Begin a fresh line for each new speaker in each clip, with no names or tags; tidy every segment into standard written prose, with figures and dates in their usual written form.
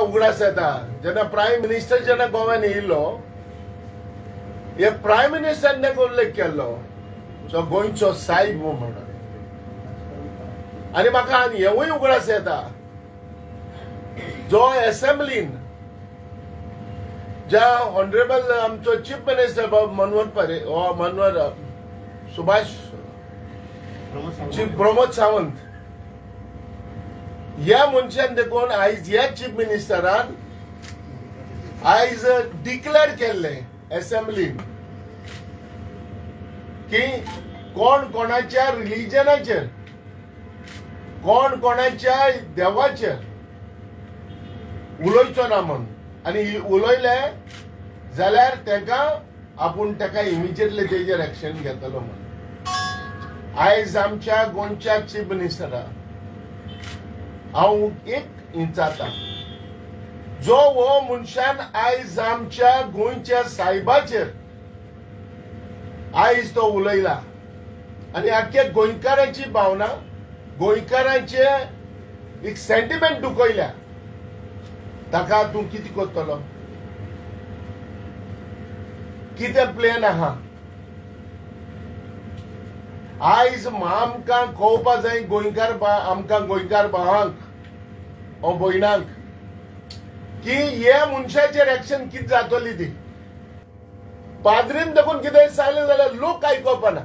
उगडास येता, जेन्ना प्रायम मिनिस्टर जेन्ना गोव्यान येयल्लो, हे प्रायम मिनिस्टरान ताका उल्लेख केल्लो जो गोंयचो सायब म्हणून. आनी म्हाका आनी हेवूय उगडास येता, जो एसेंब्लीन ज्या ऑनरेबल आमचो चीफ मिनिस्टर बाब मनोहर परे हो मनोहर सुभाष चीफ प्रमोद सावंत ह्या मनशान देखून आयज ह्या चीफ मिनिस्टरान आयज डिक्लेअर केल्लें एसेंब्लीन की कोण कोणाच्या रिलिजनाचेर, कोण कोणाच्या देवाचेर उलोवचो ना म्हूण. आनी उलयले जाल्यार ताका आपूण ताका इमिजिएटली तेजेर एक्शन घेतलो म्हूण. आयज आमच्या गोंयच्या चीफ मिनिस्टरा हांव एक विचारता, जो हो मनशान आयज आमच्या गोंयच्या सायबाचेर आयज तो उलयला आनी आख्या गोंयकारांची भावना, गोंयकारांचे एक सेंटिमेंट दुखयल्या, ताका तूं कितें करतलो? कितें प्लॅन आहा? आयज आमकां कळपा जाय गोंयकार आमकां गोंयकार भावांक ओ भयणांक की हे मनशाचेर एक्शन कितें जातली ती. पाद्रीन देखून कितें सांगलें जाल्यार लोक आयकोपाना,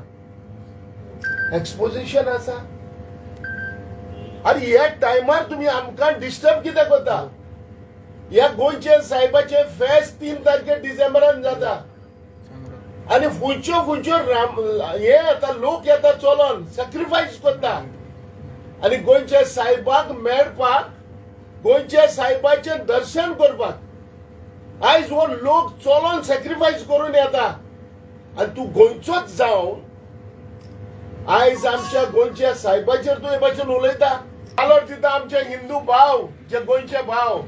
एक्सपोजिशन आसा. आनी ह्या टायमार तुमी आमकां डिस्टर्ब कित्याक करता? ह्या गोंयचे सायबाचे फेस्त 3 तारखे डिसेंबरान जाता आनी खंयच्यो खंयच्यो राम हे येता, लोक येता, चलोन सॅक्रिफायस करता आनी गोंयच्या सायबाक मेळपाक, गोंयच्या सायबाचें दर्शन करपाक आयज हो लोक चलोन सॅक्रिफायस करून येता. आनी तूं गोंयचोच जावन आयज आमच्या गोंयच्या सायबाचेर तूं हे भाशेन उलयता. जालोर दिता आमचे हिंदू भाव, जे गोंयचे भाव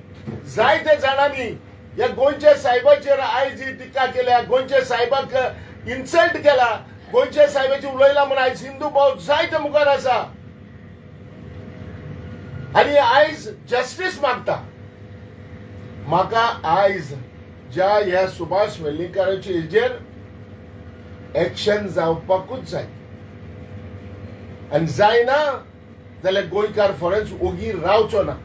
जायते जाणांनी ह्या गोंयच्या सायबाचेर आयज ही टिका केल्या, गोंयच्या सायबाक इन्सल्ट केला, गोंयच्या सायबाची उलयला म्हूण आयज हिंदू भाव जायते मुखार आसा आनी आयज जस्टीस मागता. म्हाका आयज ज्या ह्या सुभाष वेलिंगकाराचे हेजेर एक्शन जावपाकूच जाय आनी जायना जाल्यार गोंयकार फरज ओगी रावचो ना.